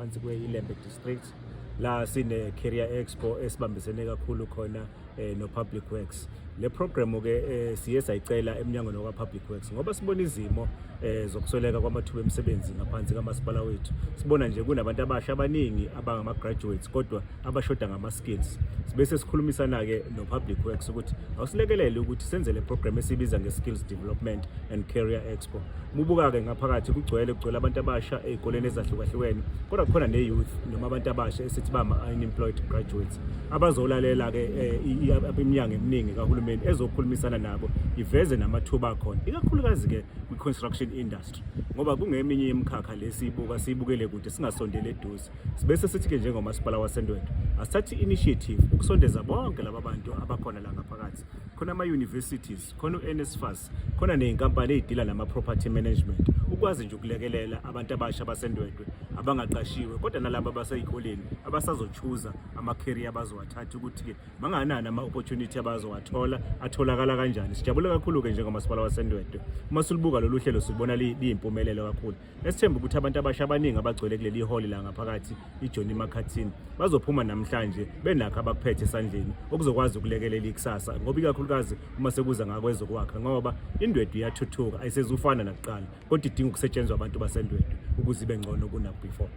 ngaphansi kwe-Ilembe District, la sine Career Expo esibambisene kakhulu khona no Public Works. Le program ke siye sayicela eminyangweni wakwa Public Works ngoba sibona izimo zokusweleka kwamathuba emisebenzi ngaphansi kamasipala wethu. Sibona nje kunabantu abasha abaningi abangama graduates kodwa abashoda ngama skills. Sibese sikhulumisana ke no Public Works ukuthi awusilekelele ukuthi senze le program esibiza nge Skills Development and Career Expo. Mubuka ke ngaphakathi kugcwele abantu abasha ey'koleni ezahlukahlukene, kodwa kukhona ne-youth noma abantu abasha esithi bama-unemployed graduates abazolalela-ke iminyango eminingi kahulumeni ezokhulumisana nabo, iveze namathuba akhona, ikakhulukazi-ke kwi-construction industry, ngoba kungeminye yemikhakha lesiyibuka siyibukele kude, singasondeli eduze. Sibese sithi-ke njengomasipala waseNdwedwe asithathe i-initiative ukusondeza bonke laba bantu abakhona la ngaphakathi, khona ama-universities, khona u-NSFAS, khona ney'nkampani ey'dila nama-property management, ukwazi nje ukulekelela abantu abasha baseNdwedwe abangaqashiwe, kodwa nalabo abasey'koleni abasazochuza ama-career abazowathatha, ukuthi-ke manganani ama-opportunity abazowathola, atholakala kanjani. Sijabule kakhulu-ke njengomasipala waseNdwedwe uma silubuka lolu hlelo, silubona liyimpumelelo kakhulu. Esithemba ukuthi abantu abasha abaningi abagcwele kuleli holi la ngaphakathi iJohnny Makhathini bazophuma namhlanje benakho abakuphethe esandleni okuzokwazi ukulekelela ikusasa, ngoba ikakhulukazi uma sekuza ngakwezokwakha, ngoba iNdwedwe iyathuthuka, ayisezufana nakuqala, kodwa idinga ukusetshenzwa abantu baseNdwedwe ukuze ibe ngcono kuna before.